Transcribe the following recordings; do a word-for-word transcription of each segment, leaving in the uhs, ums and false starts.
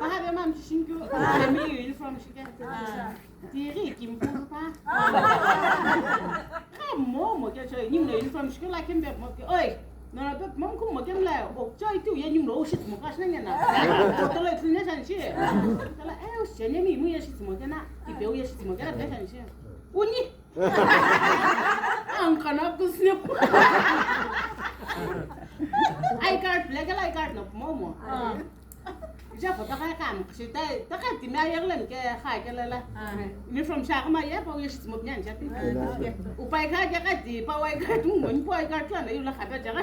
Paha be mam chishinkyu. Family uniform shike. Tighi kimpu pa. Ka momo ke choi, ninguno uniform shike la kempe mo ke. Oi, no no pe mom kum mo kem la. O choi tu ye ninguno ushi mo ka shna ngena. Ko to le tine shan shi. Tala, eh, ushi ne mi mu ye shi mo kena. Ipe u ye shi mo kena pe shan shi. Uni. Ang kanap ko snap. I card, legal I card no momo. Ja photo kai kam, si tai, ta kai ti ma yag len ke khai ke la la. Ni from sha ma ye pa ye shi mo nyan ja pi. Upai kha ke kai ti pa wai kai tu mo ni pa wai kai tu na yu la kha ta ja ga.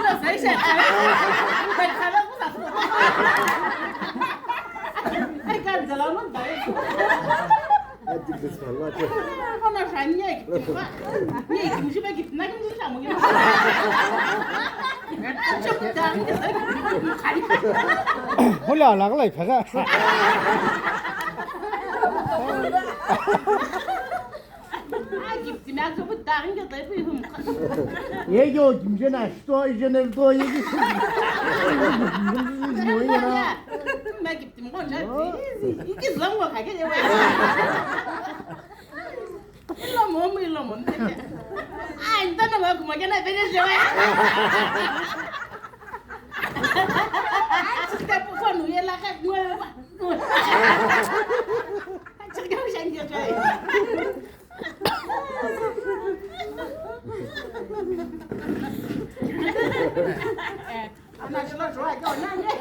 Lo sai sha. Kai kha la ku sa. Ai kai ja la mo dai. Ati kis phalwa che. Kono sha nye ki pa. Nye ki mushi ba ki na ki mushi sha mo ki. Chok ta. Hola la la phaga. Ai ki ti ma ko bu ta ngi ta pi hum. Ye yo kim je na sto je ne to ye ki. Mo ye na. Ma ki Timqo nje, iki zongo kake yewe. Ilo momu, ilo momu. Ai, ntana wa kuma kena bene yewe. Ai, chika pu konu yela ka ngwe. Chika u shange yewe. Eh, ana shilo shwa ke ona ne.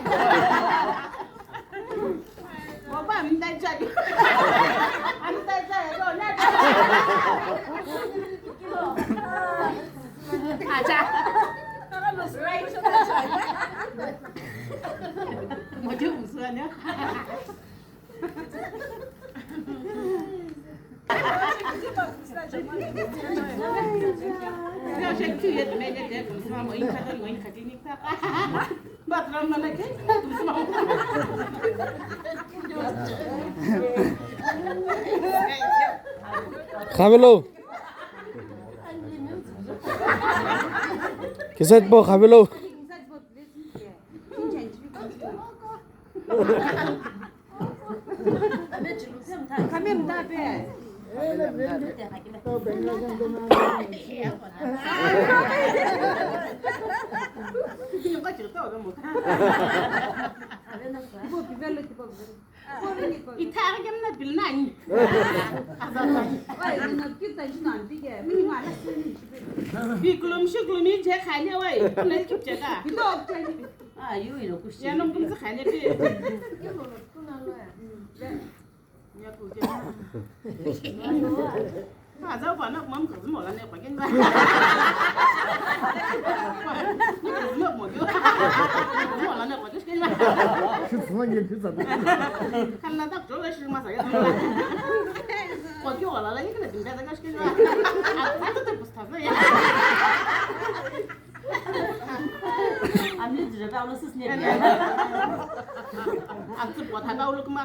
Baba, mi dai chai. Ami dai chai ke ona. Acha. Mo je uswa ne. Khavelo. Kisat bo khavelo. Ithaghi kemna bilnani. Bikulum shikulum ije khani wai. Kuna kipcheka. Ah, yu ino kushi. Ya nom kumsi khani pi. Nya ku ke. Ma za pa na kumam kumsi mo la ne pa kin ba. Mo mo yo. Mo la ne pa kin ba. Shi tsu ngi pi za. Kan na ta jo shi ma sa ya. Ko ki wala la ni kana bin da ka shi kin ba. A ta ta ta pusta ya. Amli jira ba ulo sis ne. Atsu po thaka ulo kuma.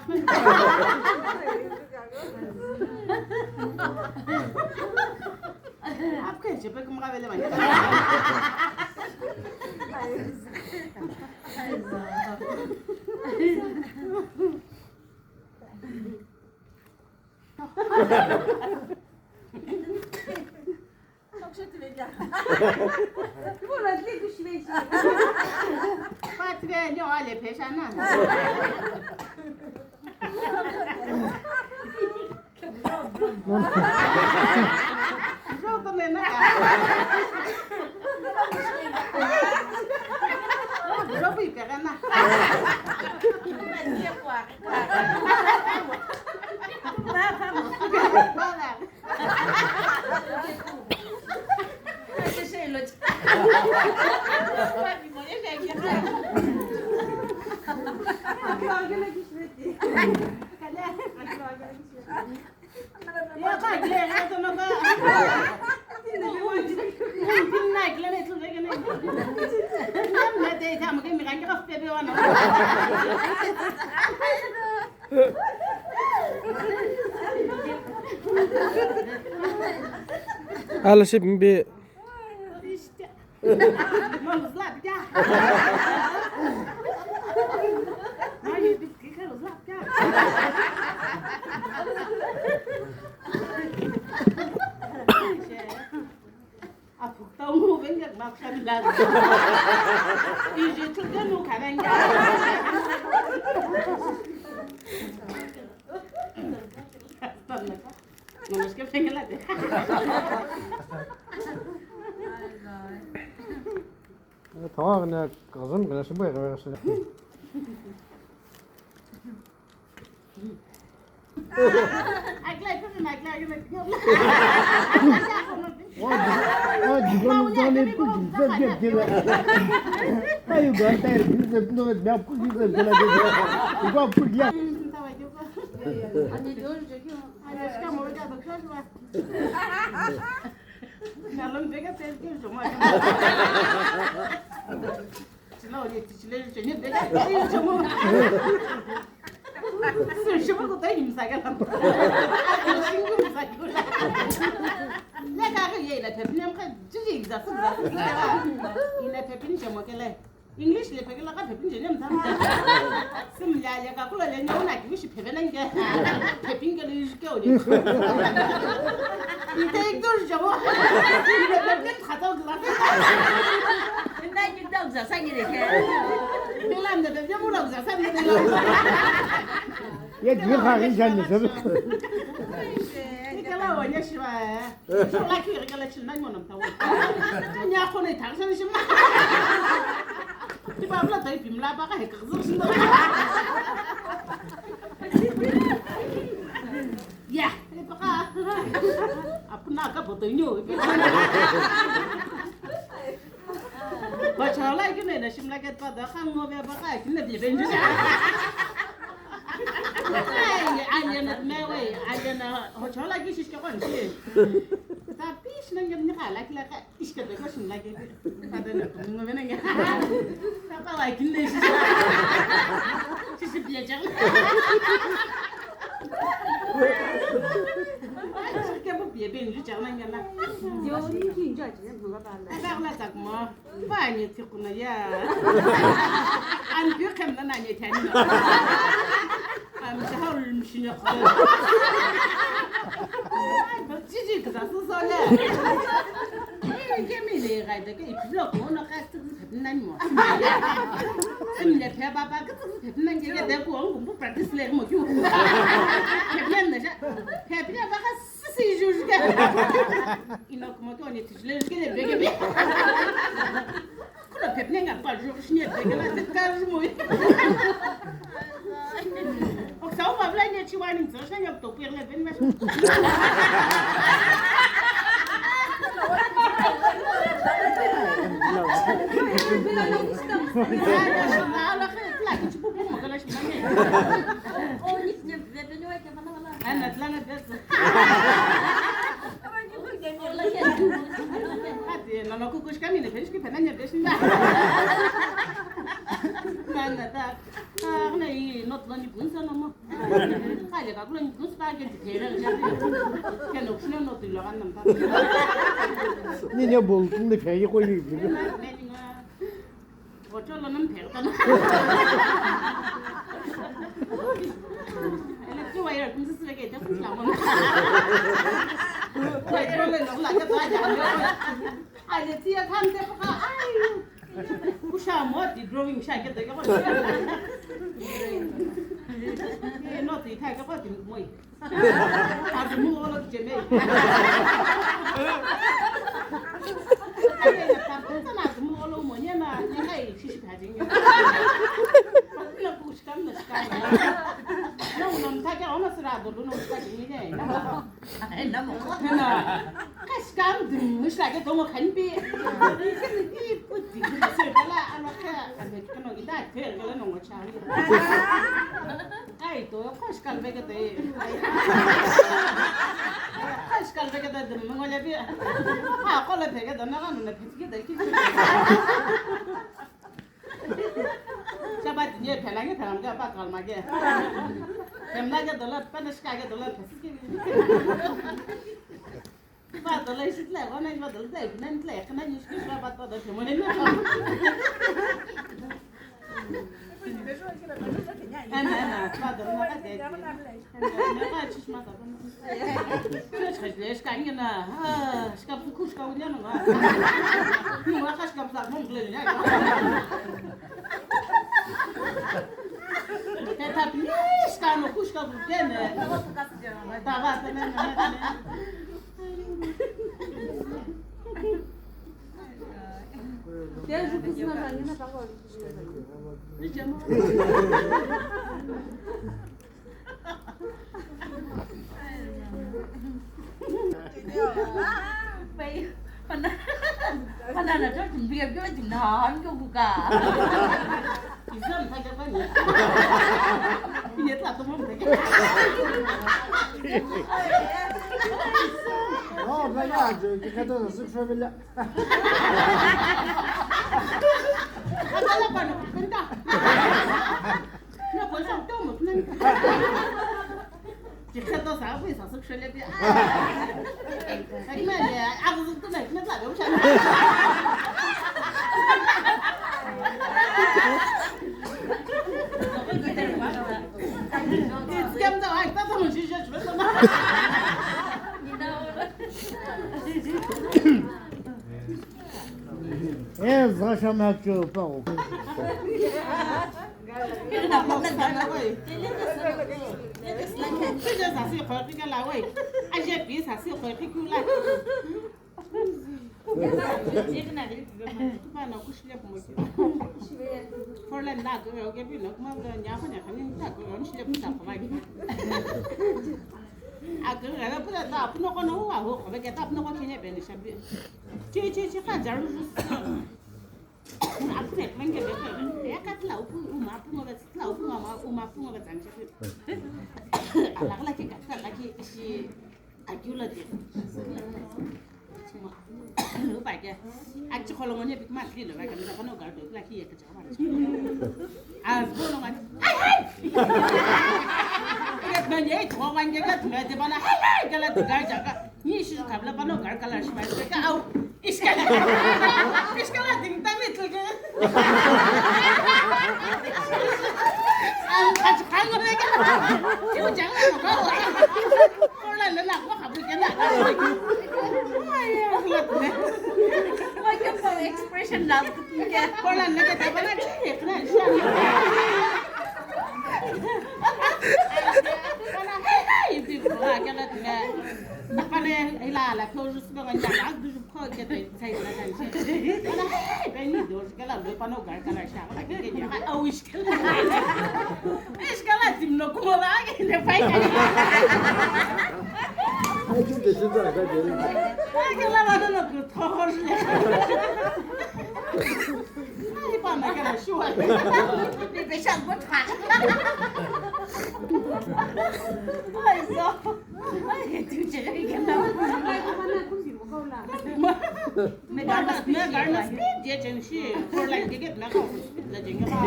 Apke je pe kuma vele mani. Patve nyo ale pesha na. Joto me na. Joto ipegana. Bala. Ala ship mbi. Mom, zla bida. Tamam, ne kızım, ne şimdi bu kadar. Nalong bega tel ke jomo. Chila ori tichile chene bega tel jomo. Sir shibu ko tai himsa ke lam. Shingu himsa ke lam. Le ka ke ye la pepinem ka jiji za su za. Ina pepin jomo ke le. English le pekela ka pepin jene mtha. Sim ya ya ka kula le nyau na ki shi pepe nange. Pepin ke le ke o le. Ite ek dur jabo. Ite pepin khata gla. Inda ki dog za sa ni le ke. Milan de pepin mu dog za sa ni le. Ye di ha ri jan ni se. Ikala wa ya shi wa. Shulaki ghi kala chilna ngo nam tawo. Nya khone thang san shim. Ti ba bla tai pim la ba ka he ka zuk shim. Ya, e pa ka. Apna ka boto nyo. Ba chala ki ne na shim la ke pa da khang ngo be ba ka ki ne di ben. Ai, ai, na me we, ai, na ho chala ki shish ke kon shi. Ta pish na ngam ni khala kila ka. Ishke de ko shim lage. Pada na tum ngo mena nge. Papa wa kin de shi. Shi shi bia jang. Ke mo bia ben ju jang na nge na. Yo ni kin ja ji mo ba la. Ba la tak mo. Ba ni ti kuna ya. An bi kem na na ni tan. Am sa hol mishina. Jiji kza su so le. Ni ke mi le ga de ke iplo ko no ka tsu pepin nani mo. Sim le pe ba ba ka tsu pepin nani ke de ko ngu bu practice le mo ju. Pepin nani ja. Pepin ba ka sisi ju ju ke. Ino ko mo to ni tsu le ke le be ke be. Kuna pepin nani pa ju shi ne be ke la ka ju mo. Oksa o ba bla ni chi wa ni zo sha ya to pe le ben ma. Ati, no, no, kukushka mi ne, penshki pena ne, penshki. Na, na, ta. Ah, na i not lani punsa na mo. Kale ka kulani punsa ke tere ja. Ke no kushna no tu lo kan nam ta. Ni ne bol tun de phe ko yi. Ocho lo nam phe ta. Ele tu wa ya kumsa sile ke ta kushla mo. Ocho lo no la ke ta ja. Ale tia kan te pa ai. Kusha mo di drawing sha ke de ko. Eh, no ti tha ke ko di mo. Azumu olo ke me. Ai, ta ko na azumu olo mo ne na, ne ai shi shi ka ding. Na ku shi kam na shi ka. Na uno ta ke ona sira do no shi ka ding ne. Ai, na mo. Na. Ka shi kam ding shi la ke do mo kan bi. Ni ku di se la ala ka. Ai, to, yo, khush kal veke de. Khush kal veke de, dum ngo le bi. Ha, ko le veke de, na, na, na, phi ki de, ki. Chaba dinye phela nge phela nge ba kal ma ge. Phemla ge dola, panish ka ge dola, phi ki. Ba dola ishi tla, wana ba dola tla, ipina ni tla, yakana ni shi ba ba dola tla, mole na. Ana, ana, ba dola na ka de. Ana, na ka chish ma ta. Chish ka le shi ka ni na. Ah, shi ka bu ku shi ka unya na. Ni wa ka shi ka bu sa mo ngle nya. Oh, my God, you can do the six familiar. Eza shama chupa. Apuna ekmenge beke, ya katla upu, uma apunga bats, katla upu, uma, uma apunga bats anche. Alakla ki katla ki shi akula de. Upa ke, achi kholongone bik ma dilo ba kamera kono gar do la ki ya kacha ba. As bono man. Ai ai. Ya banye to wange ka tuma de bana. Ai ai kala de gar jaga. Ni shi kabla bano gar kala shi mai ka au. Iskala. Iskala ding tami tu ke. Ang kach kang le ke. Tiu jang na ko. Ko la le na ko khabu ke na. Ai ya. Expression na. Kola na ke tabana chi kana sha. Kana hey hey di ba kana tna. Kana ila la ko jus ba kana ak du ko ke tai sai na kan chi. Kana hey hey beni do kana lo pano gar kana sha. Kana ke ya au ish kana. Ish kana dim no kuma ba ke ne pai kana. Ai tu de shi da ga de. Ai kana ba no ko thor. Ai, pa na kena shuwa. Ni pe shan bo tha. Ai, so. Ai, tu che ke na. Me garna, me garna speed je chen shi. For like ke na ka speed la jeng ka.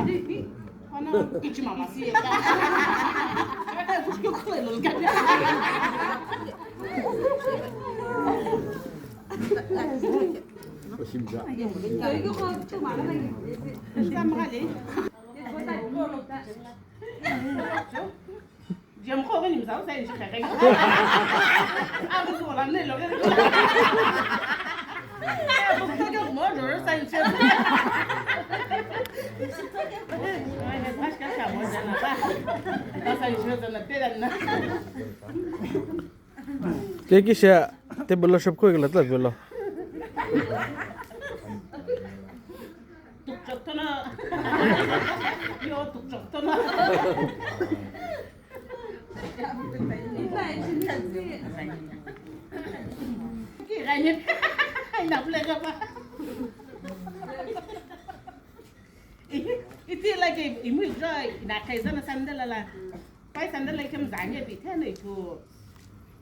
Ana kichi mama si ya. Ai, kuch kyo khule lo ka. Oshimja. Kekisha table lo shop khoi kala tla velo. Tukchok tono. Yo tukchok tono. Ki gani. Ai na pula ka ba. Iti la ke imu jo ina kaisa na sandal la. Pai sandal la kem zanye bi thene tu.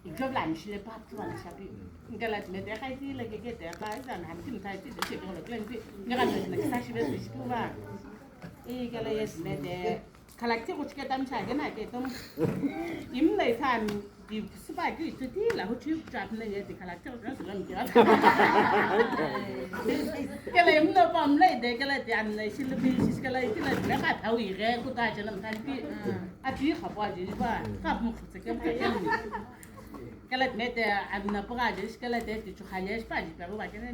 Ijo bla mi shile pa tu na shapi. Ngala tme de kai ti la ke ke de pa isa na ham kim tai ti de ti ko la klen ti. Ngala tme de sa shi be shi tu ba. I kala yes me de. Kalakti kuchike tam cha ke na ke tum. Im le tham di suba ki tu ti la hu chu chap ne ye di kalakti kuchike sulam ki. Kala im no pam le de kala di am le shi le bi shi kala ti la me ka tau i re ku ta che nam tan pi. A ti kha pa ji ba. Ka mu khu se ke ke. Kala me te am na pa ji kala de ti chu khale pa ji pa ba ke ne.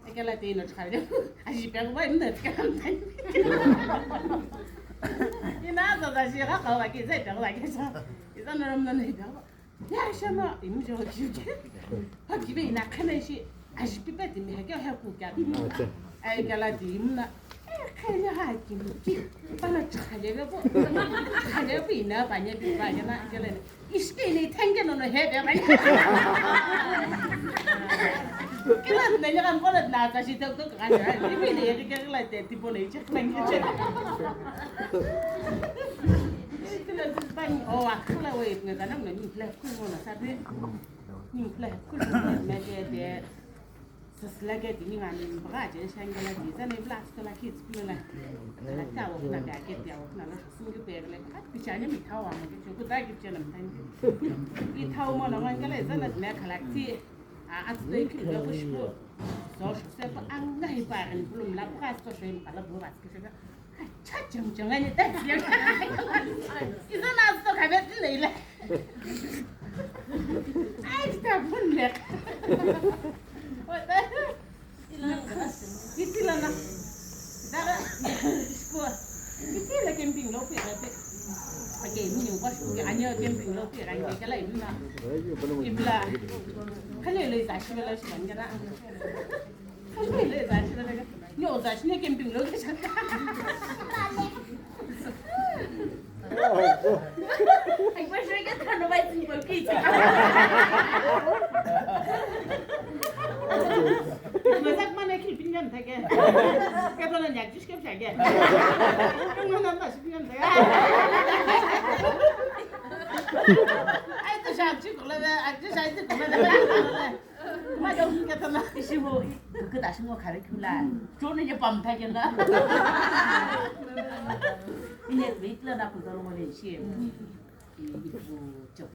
Ekela te ino chikha de. Aji pe ko bai mna tika mtai. Ina za Za shi gha kawa ke, za ipegha ke sa. Iza no ram no na ipegha. Ya shama, imu jo ki ke. Ha ki be ina khana shi, aji pipe ti mi ha ke ha ku kya. Acha. Ai kala ti imu na. Eh, khale ha ki mi ki. Pana khale be bo. Khale be ina ba ne bi ba ke na ke le. Ishte ni thenge no no he be ba. Kila na ni kan kola na ta shi tok tok kan. Ni bi ni ke ke la te tipo ne che kan ke che. Kila ban o a kila we ne da na ni fla ku mo na sa be. Ni fla ku mo na me de de. Sasila ke tini nga ni baga je shangela di zane vla stola kids kula la. La ta wa kuna ba ke dia wa kuna la singi pe le ka picha ni mi thawa mo ke ku da ki picha na mi tani. I thawa mo na ngan kala zana me kala ti. A at de ki le ko shko. So so se pa an na hi pa ran kulum la ka so so kala bu ba ke se. Cha chang chang ani ta ya. Iza na sto ka bet le le. Ai ta bun le. Iti la na. Dara. Ko. Iti la camping lo pe ra pe. Ake ni ko ke ani camping lo pe ra ke kala imna. Ibla. Kale le ta shi la shi ban gara. Ni oza shine camping lo ke shaka. Ai pa shwe ke thano bai tin ko ki. Masak mana ki pin kan thake. Ke to na nyak jish ke thake. Mana ma shi pin kan thake. Ai to shak chi ko la, ai to shak chi ko la. Kuma dong ka tama. Ishi mo, i, ke ta shi mo khare khula. Chone ye pam tha ke na. Ine wait la na ku dalo mo le shi. I, i ku chok